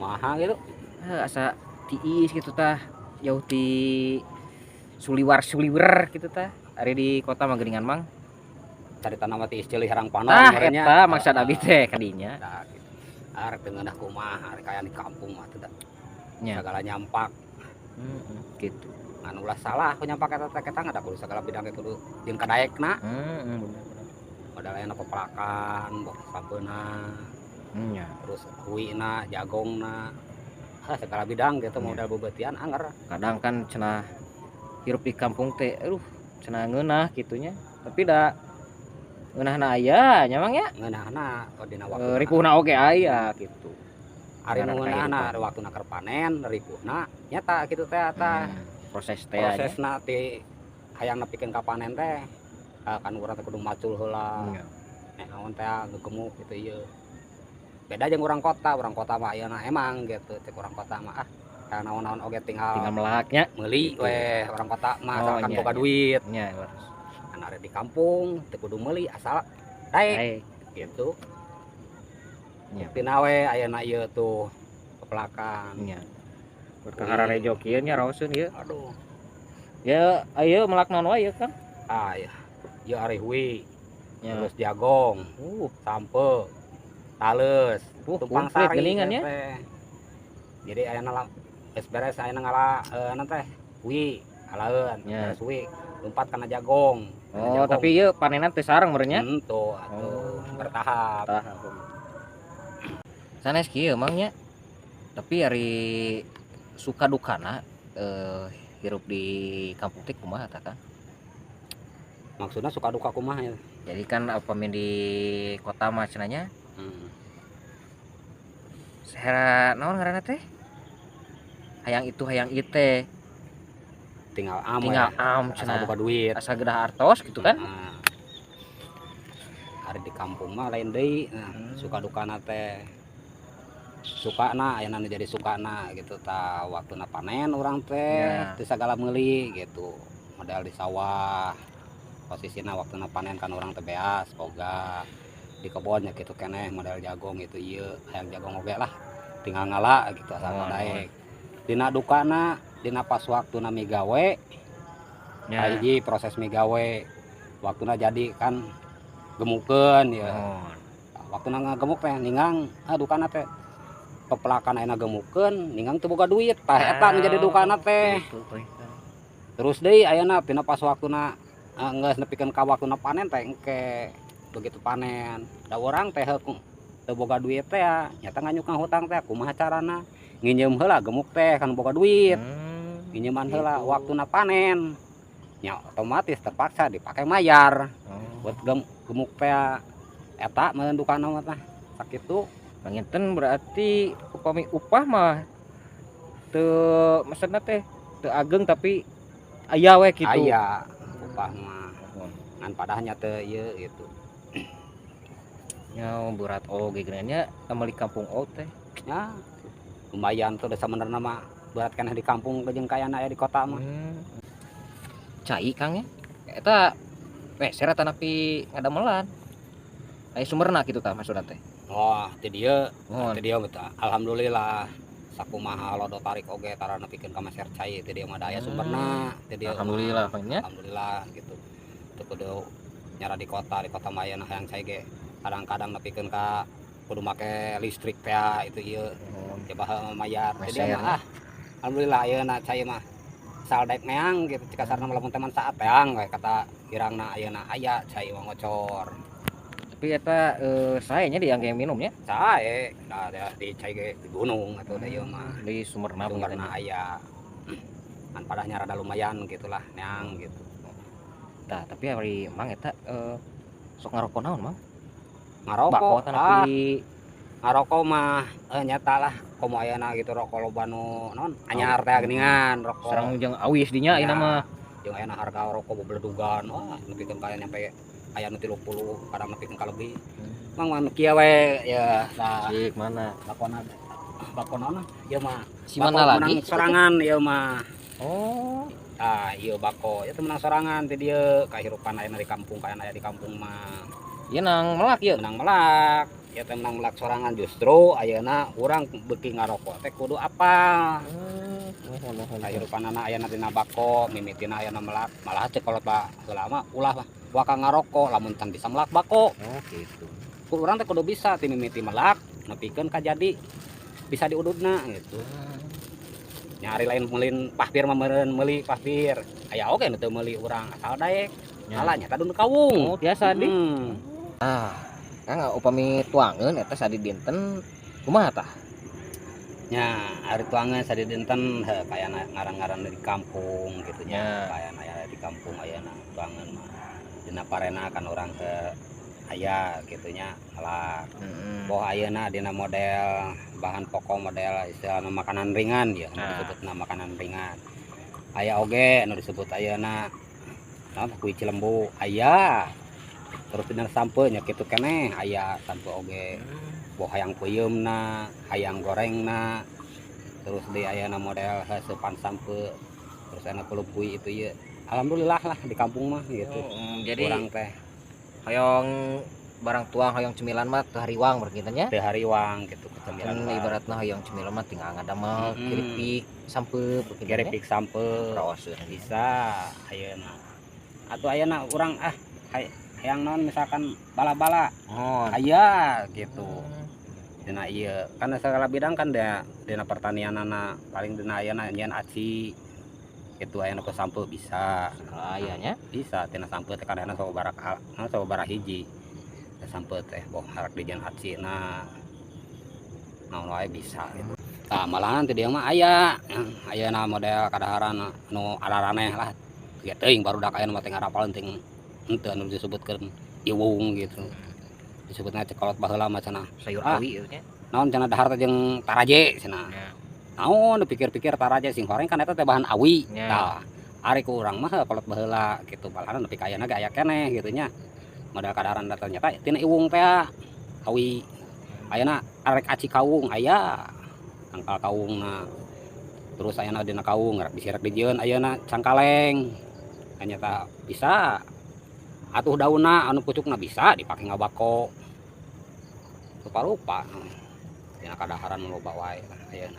Kumaha gitu? Heuh, asa tiis gitu tah, jauh ti suliwar-suliwer gitu tah. Ari di kota mah geuningan, Mang. Caritana mah tiis ceuli herang panon Tah, meureun nya. eta maksud abi teh kadinya. Tah gitu. Arek teu ngeunah kumaha, arek aya di kampung mah teh da. Nya. Sagala nyampak. Heeh, gitu. Ngan ulah salah ku nyampak eta teh, kita da kudu sagala bidang ge kudu jeung kadaekna. Heeh, bener bener. Modal aya pepelakan, boh sampeuna, Nya. Terus huina, jagongna. Ah, segala bidang gitu modal bebeutian anger. Kadang kan cenah hirup di kampung teh, aduh, cenah ngeunah kitu nya. Tapi da ngeunahna aya nya, Mang, nya. Ngeunahna oh dina E, waktuna. Ripuhna oge aya gitu. Ari nu Ngaran ngeunahna kahirupan. Waktuna keur panen, ripuhna nyata kitu teh tah. Proses teh nya. Prosesna ti hayang nepikeun ka panen teh, ah, kan urang teh kudu macul heula. Nek naon teh gegemuk gitu ieu. Beda jeung urang kota mah ayeuna emang gitu, cek urang kota mah ah hayang naon-naon oge tinggal Tinggal melaknya. Meuli Gitu. Weh urang kota mah Oh, asalkan nya, boga nya. Duit. Nya, leres. Kan ari di kampung teu kudu meuli asal daek Daek. Gitu. Nya. Buktina we ayeuna ieu tuh pepelakan. Nya. Berkah hararejo kieu nya, raoseun ieu. Aduh. Ya, ayo melak naon wae ieu, Kang? Ah ya. Ieu ari hui, terus jagong, sampeu, taleus, tumpang Komplit sari geuningan nya. Teh. Jadi ayeuna geus beres ayeuna ngala naon teh hui alaeun, beres hui lompat kana jagong. Kana Oh, jagong. Tapi ieu panenan teh sareng meureun nya? Tuh atuh Oh. bertahap. Tah. Sanes kieu, Mang, nya. Tapi ari suka dukana hirup di kampung teh kumaha tah, Kang? Maksudna suka duka kumaha ya? Jadi kan upami di kota mah cenah nya sehera naon ngaranna teh? Hayang itu hayang ieu teh. Tinggal am Tinggal we. Am Asal cenah. Boga duit. Asa gedah artos gitu kan. Nah. Ari di kampung mah lain deui. Nah, suka dukana teh sukana ayeuna nu jadi sukana gitu tah waktuna panen urang teh teu sagala meuli gitu. Modal di sawah posisina waktuna panen kan urang teh beas boga di kebon ya gitu keneh modal jagong gitu ieu hayang jagong oge lah tinggal ngala gitu asal Oh, daek. Dina dukana dina pas waktuna migawe, hiji proses migawe waktuna jadi kan gemukeun ya. Waktuna ngagemuk teh ninggang, ah, dukana teh pepelakan ayeuna gemukeun ninggang teu boga duit tah eta nu jadi dukana teh. Gitu, euy. Terus deui ayeuna tina pas waktuna geus nepikeun ka waktuna panen teh engke begitu panen da urang teh heuh teu boga duit teh ya nyata nganyuk ngahutang teh kumaha carana nginjem heula gemuk teh kan boga duit, nginjeman heula gitu. Waktuna panen nya otomatis terpaksa dipake mayar buat gemuk teh eta meureun dukana mah tah sakitu. Panginten berarti upami upah mah teu, maksudna teh teu ageng tapi aya we kitu. Aya upah mah ngan padahnya teu ieu gitu. Nya berat oge geuningan nya tambah di kampung oge teh. Ya lumayan tuh da sabenerna mah berat keneh di kampung jeung kayana aya di kota mah. Cai, Kang, nya. Eta meser atanapi ngadamelan? Aya sumberna kitu tah maksudna teh. Oh, ti dieu. Muhun. Ti dieu mah tah alhamdulillah sakumaha lodo tarik oge tara nepikeun ka meser cai ti dieu mah da aya sumberna ti dieu mah. Alhamdulillah nya. Alhamdulillah gitu teu kudu nyara di kota mah ayeuna hayang cai ge kadang-kadang nepikeun ka kudu make listrik teh itu ieu coba mayar ti dieu Meser. Mah ah alhamdulillah ayeuna cai mah asal daek meang gitu cik kasarna mah lamun teh manfaat teang we kata girangna ayeuna aya cai mah ngocor. Tapi eta sae nya diangge minumnya? Sae da di cai ge di gunung atuh da ieu mah. Di sumberna. Sumberna aya ngan padahnya rada lumayan gitulah neang gitu. Tah, tapi ari Mang eta sok ngarokok naon, Mang? Ngarokok. Bako Ah, atanapi ngarokok mah nyata lah komo ayeuna gitu rokok loba nu naon anyar teh geuningan rokok. Sareng jeung awis dinya ayeuna Ya. mah. Jeung ayeuna harga rokok bebeledugan, wah, nepikeun ka nyampe aya nu 30 kadang nepikeun ka leuwih. Mang mah nu kieu we ya tah. Cik mana? Bakona bako naon ieu mah. Si mana Bako lagi? Menang sorangan ieu mah. Oh. Ah, ieu bako ieu teh menang sorangan ti dieu kahirupan ayeuna di kampung kayana aya di kampung mah. Ieu nang melak ieu. Menang melak. Ya teh menang melak sorangan, justru ayeuna urang beuki ngarokok teh kudu apal. Muhun muhun. Kahirupanana ayeuna dina bako mimitina ayeuna melak, malah cek kolot baheula mah ulah waka ngarokok lamun can bisa melak bako. Oh, gitu. Ku urang teh kudu bisa ti mimiti melak nepikeun ka jadi bisa diududna gitu. Nyari lain meulin pahpir mah, meureun meuli pahpir aya oge nu teu meuli, urang asal daek. Malah nyata dun kawung. Oh, biasa di. Ah, Kang, upami tuangeun eta sadi dinten kumaha tah? Nya, ari tuangan sadi dinten heuh kaya ngaran-ngaran di kampung gitu nya. Kaya aya di kampung ayeuna tuangan mah dina parena kan urang ke aya gitu nya melak. Boh ayeuna dina model bahan pokok, model istilahna makanan ringan ya, anu disebutna makanan ringan. Aya oge anu disebut ayeuna naon, kui cilembu aya. Terus dina sampeu nya kitu keneh, aya sampeu oge. Boh hayang peuyeumna, hayang gorengna. Terus di ayeuna model heusepan sampeu. Terus aya kulupui itu ieu. Alhamdulillah lah di kampung mah gitu. Jadi urang teh hoyong barang tuang, hoyong cemilan mah teu hariwang berarti nya. Teu hariwang gitu cemilan Kan mah. Ibaratna hoyong cemilan mah tinggal ngadamel keripik sampeu begitu nya. Keripik sampeu Raoseun. Bisa ayeuna. Atau ayeuna urang ah hayang naon, misalkan bala-bala aya gitu. Dina ieu kan segala bidang kan da dina pertanianana, paling dina ayeuna nyieun aci itu ayeuna ku sampeu bisa. Segala aya nya. Bisa tina sampeu teh, kadang sababaraha naon, sababaraha hiji. Teh sampeu teh boh harek dijieun acina naon wae bisa gitu. Tah, malahan ti dieu mah aya ayeuna model kadaharan anu araraneh lah. Ieu teuing barudak aya nu mah teh ngarapaleun ting henteu anu disebutkeun iwung gitu. Disebutna cek kolot baheula mah cenah. Sayur Ah. awi ieu nya. Naon cenah dahar teh jeung taraje cenah. Naon dipikir-pikir taraje sing horeng kan eta teh bahan awi. Tah, ari ku urang mah kolot baheula gitu, malahan nepi ka ayeuna ge aya keneh gitu nya. Model kadaharan ternyata tina iwung teh awi. Ayeuna arek aci kawung aya, tangkal kawungna. Terus ayeuna dina kawung rek disirek dijieun ayeuna cangkaleng. Ternyata bisa. Atuh daunna anu pucukna bisa dipake ngabako. Rupa-rupa. Dina kadaharan loba wae lah ayeuna.